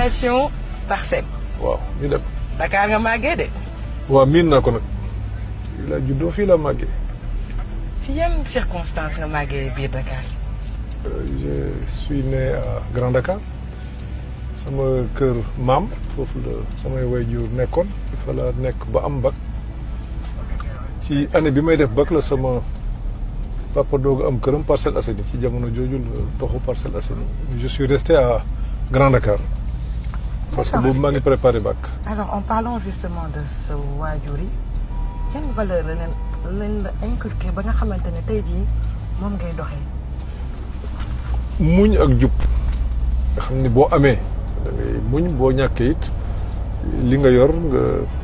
génération Parcelles. waaw ñu dem. Dakar nga màggee de. waaw miin naa ko nag. fii la juddoo fii la màggee. si yan circonstances nga màggee biir Dakar. je suis né à Grand Dakar. sama kër maam foofu la samay waajur nekkoon. fa la nekk ba am bac. ci année bi may def bac la sama papa doog am këram Parcelles Assainies ci jamono jooju la toxu Parcelles Assainies. je suis resté à Grand Dakar. parce que boobu maa ngi préparé bac. alors en parlant justement de sa waajur yi yan valeur la leen la inculqué ba nga xamante ne tey jii moom ngay doxee. muñ ak jub nga xam ni boo amee da ngay muñ boo ñàkkee it li nga yor nga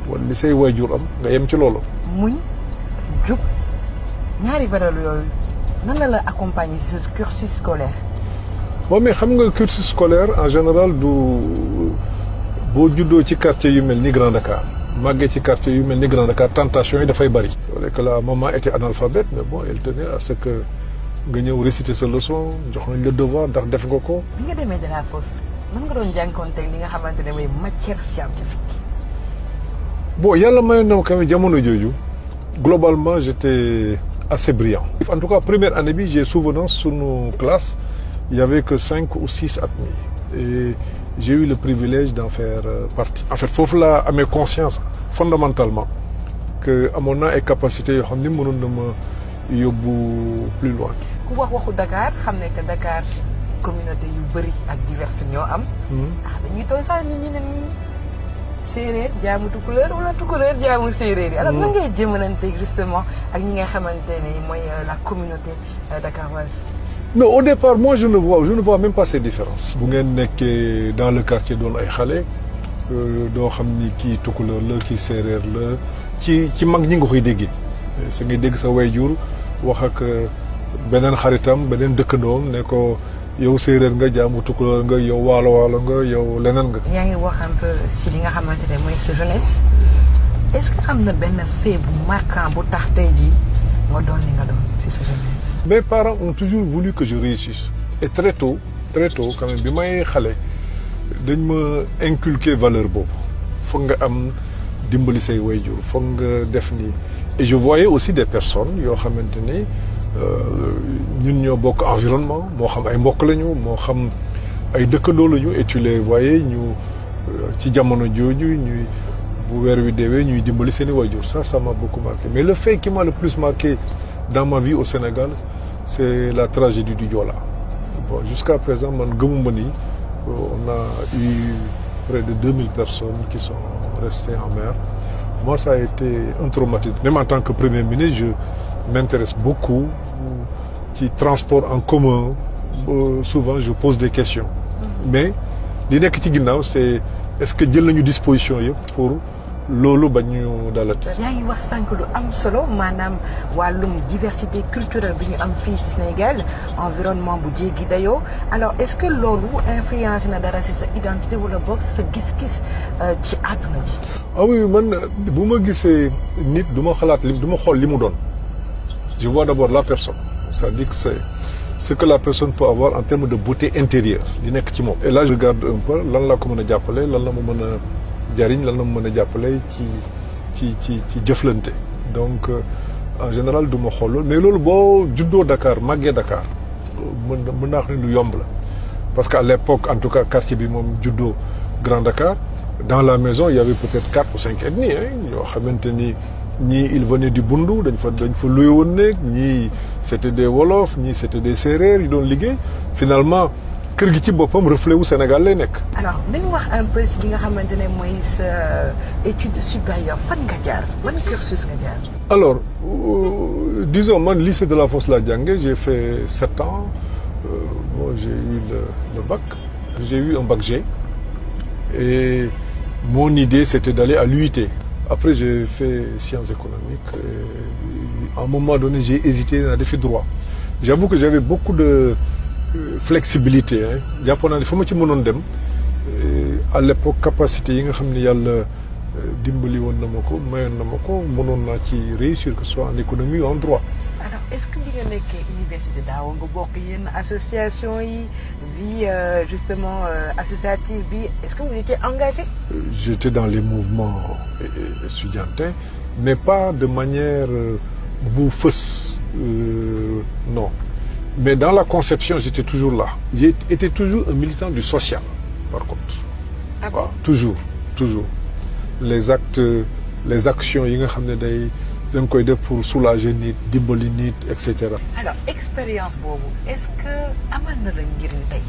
wala li say waajur am nga yem ci loolu. muñ jub ñaari valeur yooyu nan la la accompagner ci sa cursus scolaire. bon mais xam nga cursus scolaire en général du boo juddoo ci quartier yu mel ni Grand Dakar màggee ci quartier yu mel ni Grand Dakar tentation yi dafay bari. c'est vrai que la maman était analphabète mais bon elle tenait à ce que nga ñëw réciter sa leçon jox nañ le devoir ndax def nga ko. bi nga demee de la fosse nan nga doon jànkoonteeg li nga xamante ne mooy matière scientifique. bon yàlla mayoon na ma quand même jamono jooju globalement j'étais assez brillant. en tout cas première année bi j'ai souvenance sunu classe il y avait que 5 ou 6 admis et j'ai eu le privilège d'en faire partie. en fait foofu laa amee conscience fondamentalement que amoon naa ay capacités yoo xam ni mënoon na ma yóbbu plus loin. ku wax waxu Dakar xam ne que Dakar communauté yu bëri ak diverses ñoo am. dañuy toll sax nit ñi ne séeréer jaamu tukulóor wala tukulóor jaamu séeréer yi. alors nan ngay jëmmalante justement ak ñi nga xamante ne mooy la communauté dakaroise. non au départ moi je ne vois même pas ces différences. bu ngeen nekkee dans le quartier doon ay xale doo xam ni kii tukulóor la kii séeréer la ci mag ñi nga koy déggee. sa ngay dégg sa wayjur wax ak beneen xaritam beneen dëkkandoom ne ko yow séeréer nga jaamu tukulóor nga yow waalo nga yow leneen nga. yaa ngi wax un peu si li nga xamante ne mooy sa jeunesse est-ce que am na benn fait bu marquant bu tax tey jii nga doon li nga doon si sa jeunesse. mes parents ont toujours voulu que je réussisse et très tôt quand même bi may xale dañ ma inculquer valeur boobu foog nga am dimbali say wayjur foog nga def nii. et je voyais aussi des personnes yoo xamante ni ñun ñoo bokk environnement moo xam ay mbokk lañu moo xam ay dëkkandoo lañu et tu les voyais ñu ci jamono jooju ñuy bu weer wi deewee ñuy dimbali seen i waajur ça m'a beaucoup marqué mais le fait qui m'a le plus marqué dans ma vie au Sénégal c'est la tragédie du Joola. bon jusqu'à présent man gëmuma ni on a eu près de 2000 personnes qui sont restées en mer. Moi, ça a été un traumatisme. Même en tant que Premier ministre, je m'intéresse beaucoup ci transport en commun. Souvent, je pose des questions. Mais li nekk ci ginnaaw c'est est-ce que jël nañu disposition yëpp pour loolu ba ñu dalati. yaa ngi wax sànq lu am solo maanaam wàllum diversité culturelle bi ñu am fii ci Sénégal environnement bu jéggi dayoo alors est-ce que loolu influence na dara ci sa identité wala boog sa gis-gis ci àdduna ji. ah oui man bu ma gisee nit du ma xalaat du ma xool li mu doon je vois d'abord la personne c'est-à-dire que c'est ce que la personne peut avoir en termes de beauté intérieure li nekk ci moom. et là je regarde un peu lan laa ko mën a jàppale lan la ma mën a jariñ lan la ma mën a jàppale ci jëflante donc en général du ma xool loolu mais loolu boo juddoo Dakar màggee Dakar mën naa wax ne lu yomb la parce que à l'époque en tout cas quartier bi moom juddoo Grand Dakar dans la maison il y avait peut-être 4 ou 5 ethnies yoo xamante ni ñii ils venaient du Bundu dañ fa loué woon nekk ñii c'était des Wolof ñii c'était des Séeréer yu doon liggéey finalement kër gi ci boppam reflet wu Sénégal lay nekk. alors nañu wax un peu si li nga xamante ne mooy sa étude supérieure fan nga jaar ban cursus nga jaar. alors disons man lycée de la Fosse laa jànge j'ai fait 7 ans bon j'ai eu le bac j'ai eu un bac G et mon idée c'était d'aller à l'UIT. Après j'ai fait sciences économiques et à un moment donné j'ai hésité à defi droit. J'avoue que j'avais beaucoup de flexibilité jàppoon naa ne fa ma ci mënoon dem à l'époque capacité yi nga xam ne yàlla dimbali woon na ma ko mayoon na ma ko mënoon naa ci réussir que ce soit en économie ou en droit. alors est-ce que bi nga nekkee université daawoon nga bokk yenn association yi vie justement associative bi est-ce que vous étiez engagé? J'étais dans les mouvements estudiantins mais pas de manière bu fës non mais dans la conception j'étais toujours là. J'ai été toujours un militant du social par contre. Ah bon? Waaw toujours les actes les actions yi nga xam ne da nga koy def pour soulager nit dimbali nit et cetera. alors expérience boobu est-ce que amal na la njëriñ tey.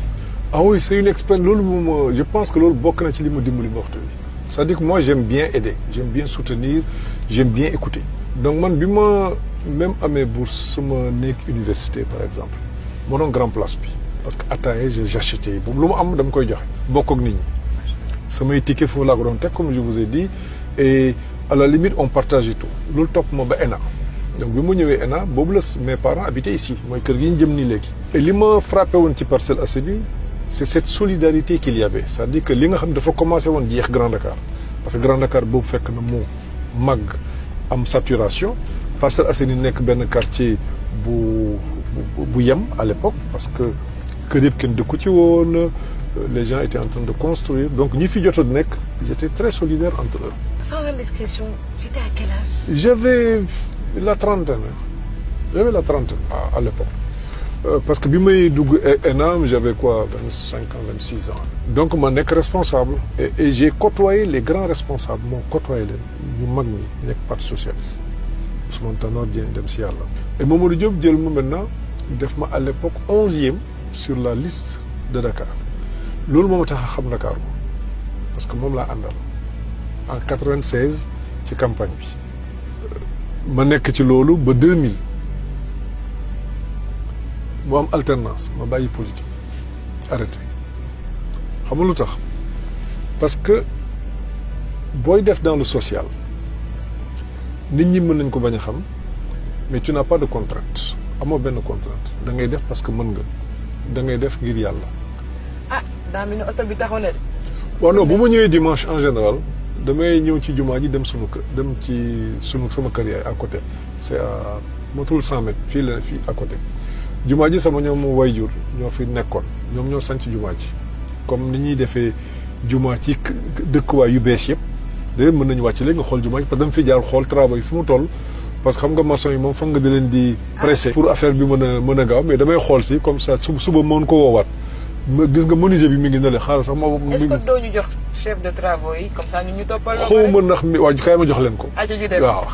ah oui c'est une expérience loolu moom je pense que loolu bokk na ci li ma dimbali ma waxtu bi c'est-à-dire que moi j'aime bien aider j'aime bien soutenir j'aime bien écouter. donc man bi ma même amee bourse sama nekk université par exemple moo doon grand place bi parce que ataaya j'achetais boobu lu ma am dama koy joxe bokk ak nit ñi samay ticket foofu laa ko doon teg comme je vous ai dit et à la limite on partageait tout loolu topp ma ba ENA donc bi mu ñëwee ENA boobu la mes parents habitaient ici mooy kër gi ñu jëm nii léegi. et li ma frappé woon ci Parcelles Assainies c'est cette solidarité qu'il y avait c'est-à-dire que li nga xam dafa commencé woon jeex Grand Dakar parce que Grand Dakar boobu fekk na mu màgg am saturation Parcelles Assainies nekk benn quartier bu yem à l'époque parce que kër yëpp kenn dëkku ci woon les gens étaient en train de construire donc ñi fi jotoon nekk ils étaient très solidaires entre eux. sans indiscrétion c'était à quel âge? J'avais la trentaine à l'époque parce que bi may dugg ENA j'avais quoi 25 ans 26 ans donc ma nekk responsable et j'ai côtoyé les grands responsables moo côtoyé leen ñu mag ñi nekk parti socialiste Ousmane Tanor Dieng dem si yàlla et Mamadou Diop jël ma maintenant def ma à l'époque 11e sur la liste de Dakar loolu moo ma tax a xam Dakar parce que moom laa àndal en 96 ci campagne bi ma nekk ci loolu ba 2000 mu am alternance ma bàyyi politique arrêté xam nga lu tax parce que booy def dans le social nit ñi mën nañ ko bañ a xam mais tu n'as pas de contrainte amoo benn contrainte da ngay def parce que mën nga da ngay def ngir yàlla. ah daa mel ni oto bi taxaw na de. waaw non bu ma ñëwee dimanche en général damay ñëw ci jumaa ji dem sunu kër dem ci sama kër yaay à côté c'est à motul 100 mètres fii la fii à côté jumaa ji sama ñoom wayjur ñoo fi nekkoon ñoom ñoo sanc jumaa ji comme ni ñuy defee jumaa ci dëkkuwaay yu bees yëpp d'ailleurs mën nañu wàcc léegi nga xool jumaa ji parce que dama fi jaar xool travaux yi fu mu toll parce que xam nga maçon yi moom foog nga di leen di pressé pour affaire bi mën a gaaw mais damay xool si comme ça suba mën ko woowaat gis nga menuisier bi mi ngi ne le xaaral sax ma. est-ce que doo ñu jox chef de travaux yi comme ça ñu toppal. xaw ma ndax mi waa kaay ma jox leen ko. aja ju dem waaw.